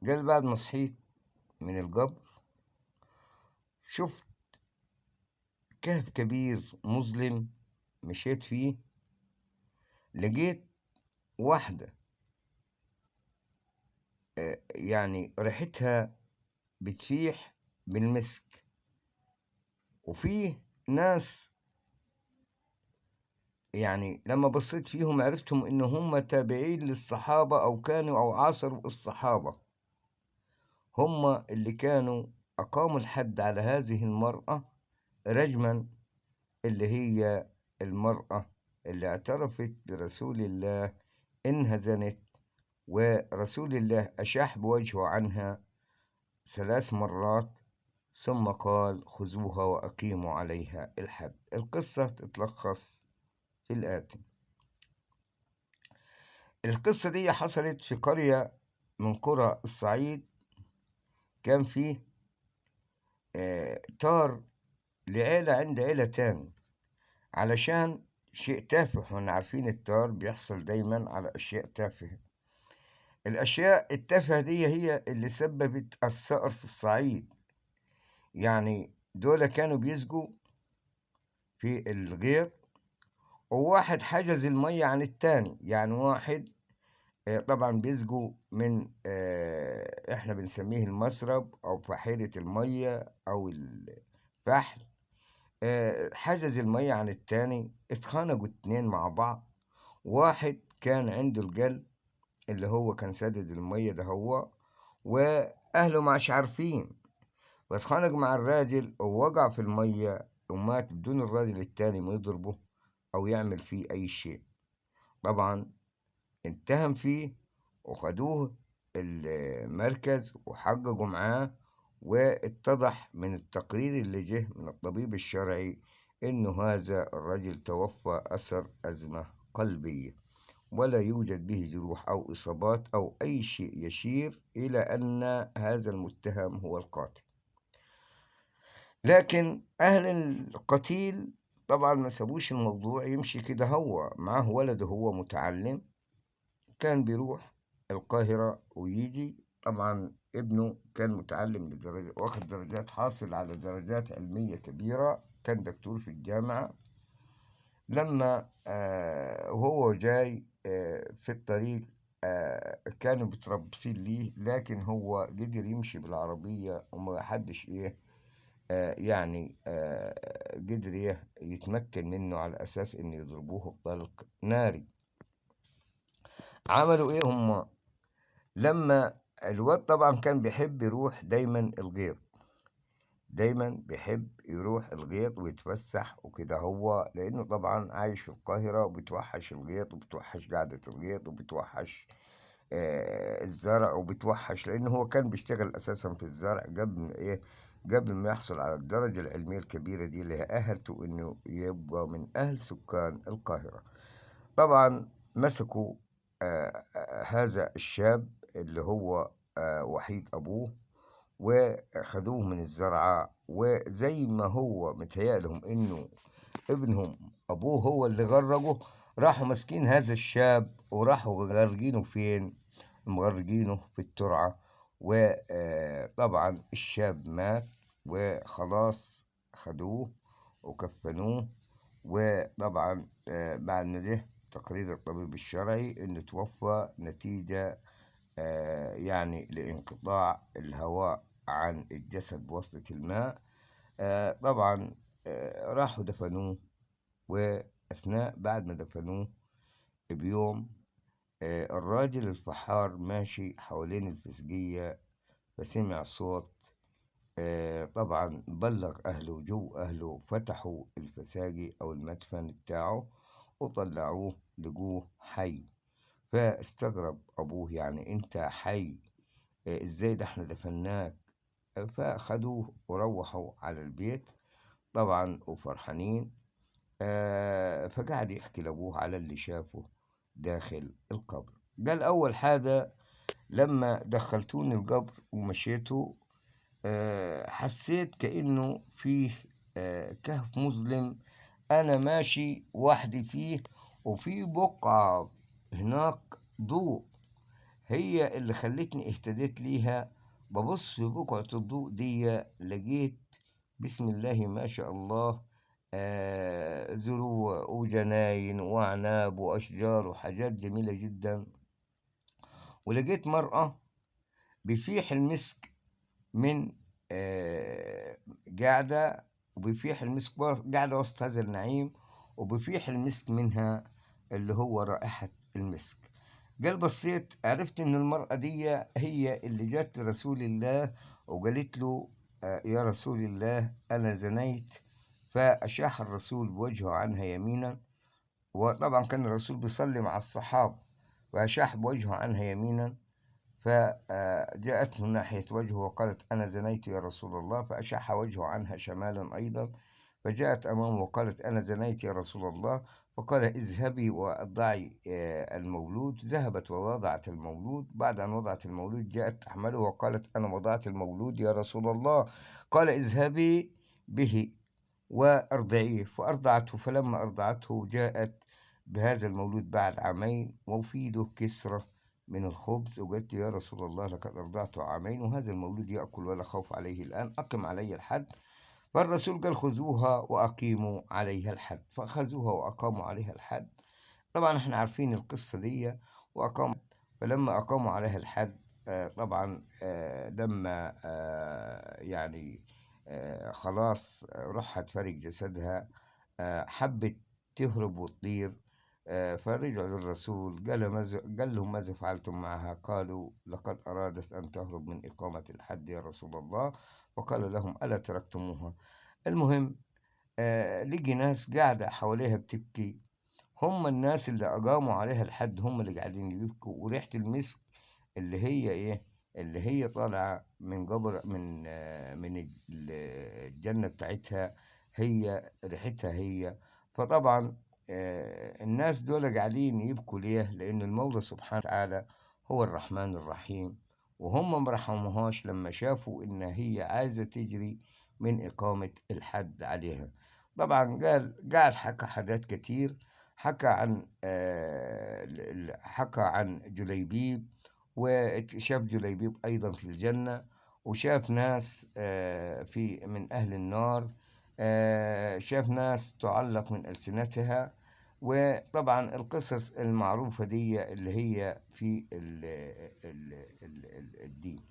قال بعد ما صحيت من القبر شفت كهف كبير مظلم، مشيت فيه لقيت واحدة يعني ريحتها بتفيح بالمسك، وفيه ناس يعني لما بصيت فيهم عرفتهم إن هم تابعين للصحابة أو كانوا أو عاصروا الصحابة، هم اللي كانوا أقاموا الحد على هذه المرأة رجما، اللي هي المرأة اللي اعترفت لرسول الله إنها زنت، ورسول الله أشاح بوجهه عنها 3 مرات ثم قال خذوها وأقيموا عليها الحد. القصة تتلخص في الآتي. القصة دي حصلت في قرية من قرى الصعيد، كان فيه طار لعيلة عند عيلة تاني علشان شيء تافه. واحنا عارفين الطار بيحصل دايما على أشياء تافهة. الأشياء التافهة دي هي اللي سببت الثأر في الصعيد. يعني دول كانوا بيسقوا في الغيط، وواحد حجز المية عن التاني. يعني واحد طبعا بيسقوا من احنا بنسميه المسرب او فحيرة المية او الفحل، حجز المية عن التاني، اتخانقوا 2 مع بعض. واحد كان عنده القلب اللي هو كان سادد المية ده هو، واهله مش عارفين، واتخانق مع الراجل ووقع في المية ومات بدون الراجل التاني ما يضربه او يعمل فيه اي شيء. طبعا اتهم فيه وخدوه المركز وحققوا معاه، واتضح من التقرير اللي جه من الطبيب الشرعي انه هذا الرجل توفى اثر ازمة قلبية، ولا يوجد به جروح او اصابات او اي شيء يشير الى ان هذا المتهم هو القاتل. لكن اهل القتيل طبعا ما سابوش الموضوع يمشي كده. هو معاه ولده هو متعلم، كان بيروح القاهرة ويجي. طبعا ابنه كان متعلم لدرجة، واخد درجات، حاصل على درجات علمية كبيرة، كان دكتور في الجامعة. لما وهو جاي في الطريق كانوا بتربصين ليه، لكن هو قدر يمشي بالعربية وما حدش قدر يتمكن منه على أساس إنه يضربوه بطلق ناري. عملوا إيه هم؟ لما الواد طبعا كان بيحب يروح دايما الغيط، دايما بيحب يروح الغيط ويتفسح وكده هو، لأنه طبعا عايش في القاهرة وبتوحش الغيط وبتوحش قعدة الغيط وبتوحش الزرع وبتوحش، لأنه هو كان بيشتغل أساسا في الزرع قبل ما يحصل على الدرجة العلمية الكبيرة دي اللي أهلته إنه يبقى من أهل سكان القاهرة. طبعا مسكوا هذا الشاب اللي هو وحيد أبوه، وخدوه من الزرعة، وزي ما هو متهيألهم إنه ابنهم أبوه هو اللي غرقه، راحوا ماسكين هذا الشاب وراحوا غرقينه فين؟ مغرقينه في الترعة. وطبعا الشاب مات وخلاص، خدوه وكفنوه. وطبعا بعد ما ده تقرير الطبيب الشرعي انه توفى نتيجة لانقطاع الهواء عن الجسد بواسطة الماء. طبعا راحوا دفنوه، وأثناء بعد ما دفنوه بيوم الراجل الفحار ماشي حوالين الفسقية فسمع صوت. طبعا بلغ أهله، جو أهله فتحوا الفساقي أو المدفن بتاعه وطلعوه، لقوه حي. فاستغرب أبوه، يعني أنت حي؟ إزاي ده احنا دفناك؟ فأخدوه وروحوا على البيت طبعا وفرحانين. فقعد يحكي لأبوه على اللي شافه داخل القبر. قال أول حاجة لما دخلتوني القبر ومشيتوا، حسيت كأنه فيه كهف مظلم أنا ماشي وحدي فيه، وفي بقعة هناك ضوء. هي اللي خلتني اهتديت ليها. ببص في بقعة الضوء دي لقيت بسم الله ما شاء الله زروع وجناين وأعناب وأشجار وحاجات جميلة جدا. ولقيت مرأة بفيح المسك من آه، قاعدة، وبفيح المسك قاعدة وسط هذا النعيم، وبفيح المسك منها اللي هو رائحة المسك. قال بصيت عرفت إن المرأة دي هي اللي جت لرسول الله وقالت له يا رسول الله أنا زنيت. فأشاح الرسول بوجهه عنها يمينا، وطبعا كان الرسول بيصلي مع الصحابة، وأشاح بوجهه عنها يمينا، فجاءته ناحية وجهه وقالت أنا زنيت يا رسول الله، فأشاح وجهه عنها شمالا أيضا، فجاءت أمامه وقالت أنا زنيت يا رسول الله، فقال اذهبي وضعي المولود. ذهبت ووضعت المولود. بعد أن وضعت المولود جاءت تحمله وقالت أنا وضعت المولود يا رسول الله. قال اذهبي به وأرضعيه، فأرضعته. فلما أرضعته جاءت بهذا المولود بعد عامين وفي له كسرة من الخبز، وقالت يا رسول الله لقد أرضعته عامين وهذا المولود يأكل ولا خوف عليه الآن، أقم علي الحد. فالرسول قال خذوها وأقيموا عليها الحد، فأخذوها وأقاموا عليها الحد. طبعا احنا عارفين القصة دي. وأقام، فلما أقاموا عليها الحد طبعا لما يعني خلاص روحها تفارق جسدها، حبت تهرب وتطير، فرجعوا للرسول قال لهم ماذا فعلتم معها؟ قالوا لقد أرادت أن تهرب من إقامة الحد يا رسول الله. وقال لهم ألا تركتموها؟ المهم لقي ناس قاعدة حواليها بتبكي، هم الناس اللي أقاموا عليها الحد هم اللي قاعدين يبكوا، وريحة المسك اللي هي إيه؟ اللي هي طالعة من قبر من الجنة بتاعتها، هي ريحتها هي. فطبعا الناس دول قاعدين يبكوا ليه؟ لأن المولى سبحانه وتعالى هو الرحمن الرحيم، وهم ما رحموهاش لما شافوا إن هي عايزة تجري من إقامة الحد عليها. طبعا قاعد حكى حاجات كتير، حكى عن حكى عن جليبيب، وشاف جليبيب أيضا في الجنة، وشاف ناس في من أهل النار، شاف ناس تعلق من ألسنتها. وطبعا القصص المعروفة دي اللي هي في الدين.